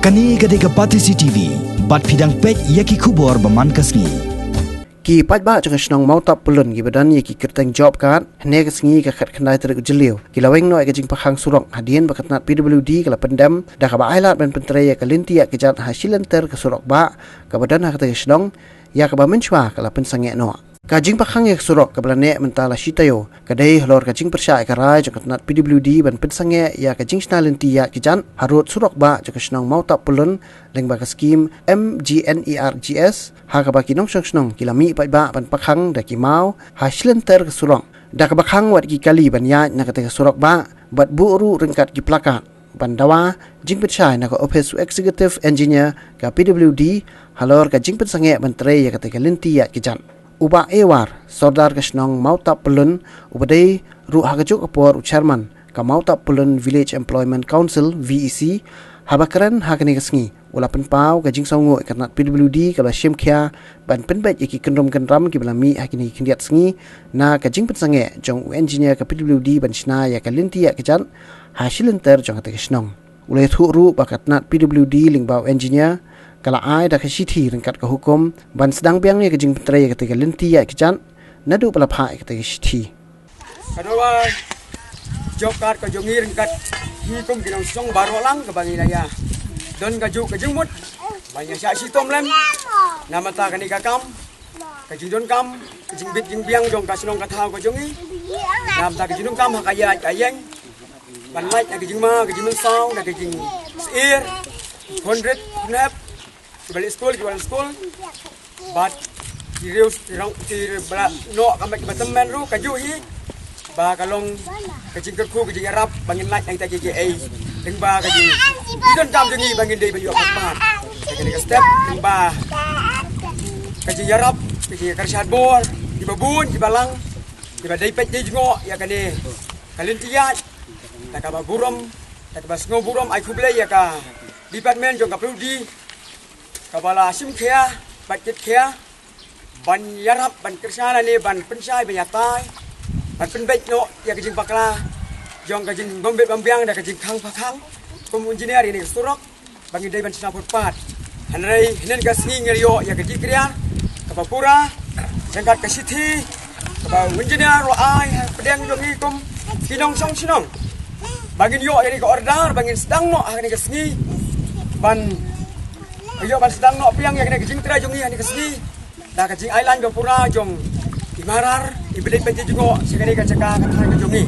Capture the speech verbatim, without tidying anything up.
Kane ka dei ka Batesi T V, bad phi dang peit ïa ki khubor ba man ka sngi. Ki paidbah jong ka shnong Mawtap Pyllun kiba don ïa ki kyrteng job card, hynne ka sngi ka khat khyndai tarik u Jylliew ki la weng noh ïa ka jingpakhang surok hadien ba ka tnat P W D ka la pyndem da kaba ailad ban pyntrei ïa ka lynti ïaid ka jat ha shi lynter ka surok bah kaba don ha katei ka shnong, ïa kaba mynshuwa ka la pynsangeh noh. Ka jingpakhang ïa ka surok kaba la neh mynta la shi taïew ka dei halor ka jingpyrshah ïa ka rai jong ka tnat P W D ban pynsangeh ïa ka jingshna lynti ïaid ka jat harud surok bah jong ka shnong Mawtap Pyllun lyngba ka skhim M G N E R G S, ha kaba ki nongshong shnong ki la mih paidbah ban pakhang da ki maw ha shi lynter ka surok, da kaba khang wat ki kali ban ïaid na katei ka surok bah, bad buh ruh ryngkat ki plakat ban dawa jingpynshai na ka ophis u Executive Engineer ka P W D halor ka jingpynsangeh ban trei ïa katei ka lynti ïaid ka jat. U Bah A War, Sordar ka shnong Mawtap Pyllun, uba dei ruh ha kajuh ka por u Chairman ka Mawtap Pyllun Village Employment Council, V E C, haba kren ha kane ka sngi u la pynpaw ka jingsngewnguh ïa ka tnat P W D kaba la shim khia ban pynbeit ïa ki kyndrum kyndram kiba la mih ha kine ki khyndiat sngi na ka jingpynsangeh jong u engineer ka P W D ban shna ïa ka lynti ïaid ka jat ha shi lynter jong katei ka shnong. U la ïathuh ruh ba ka tnat P W D lyngba u engineer ka la ai da ka shithi ryngkat ka hukum ban sdang biang ïa ka jingpyntrei ïa katei ka lynti ïaid ka jat naduh ba la phah ïa katei ka shithi. Ka dawa job card ka jong ngi ryngkat ngi kum ki nongshong baroh lang kaba ngi la ïa don kajuh ka jingmut ban ïa shah shitom lem na bynta kane ka kam, ka jingdonkam, ka jingbit jingbiang jong ka shnong ka thaw ka jong ngi, na bynta ka jingdonkam ha ka ïaid ka ïeng, ban lait na ka jingma ka jingmynsaw na ka jingsyier, khun rit khun hep, kiba leit skul kiba wan skul, bad ki riew ki rong ki ba la noh ka met kiba tymmen ruh kajuh hi, ba ka long ka jingkyrkhu ka jingïarap ba ngin lait na kita kiei kiei, lyngba ka jingdonkam jong ngi ba ngin dei ban ïoh kyrpad ïa kane ka step, lyngba ka jingïarap, ka jingkyrshan bor kiba bun kiba lang, kiba dei peit dei jngoh ïa kane ka lynti ïaid. Da kaba burom, da kaba sngewburom ai khublei ïa ka department jong ka P W D kaba la shim khia bad kit khia ban ïarap, ban kyrshan ne ban pynshai, ban ïatai, ban pynbeit noh ïa ka jingbakla jong ka jingbym bit bym biang da ka jingkhang pakhang kum u engineer ïa kane ka surok, ba ngi dei ban shna phutpath. Hynrei hynnin ka sngi ngi ïoh ïa ka jingkren kaba pura ryngkat ka shithi kaba u engineer u la ai ha pdeng jong ngi kum ki nongshong shnong, ba ngin ïoh ïa kane ka order ba ngin sdang noh ha kane ka sngi, ban ïoh ban sdang noh biang ïa kane ka jingtrei jong ngi ha kane ka sngi da ka jingailad ba pura jong i Maharar, i ba dei peit dei jngoh sha kane ka jaka ka thaiñ ka jong ngi.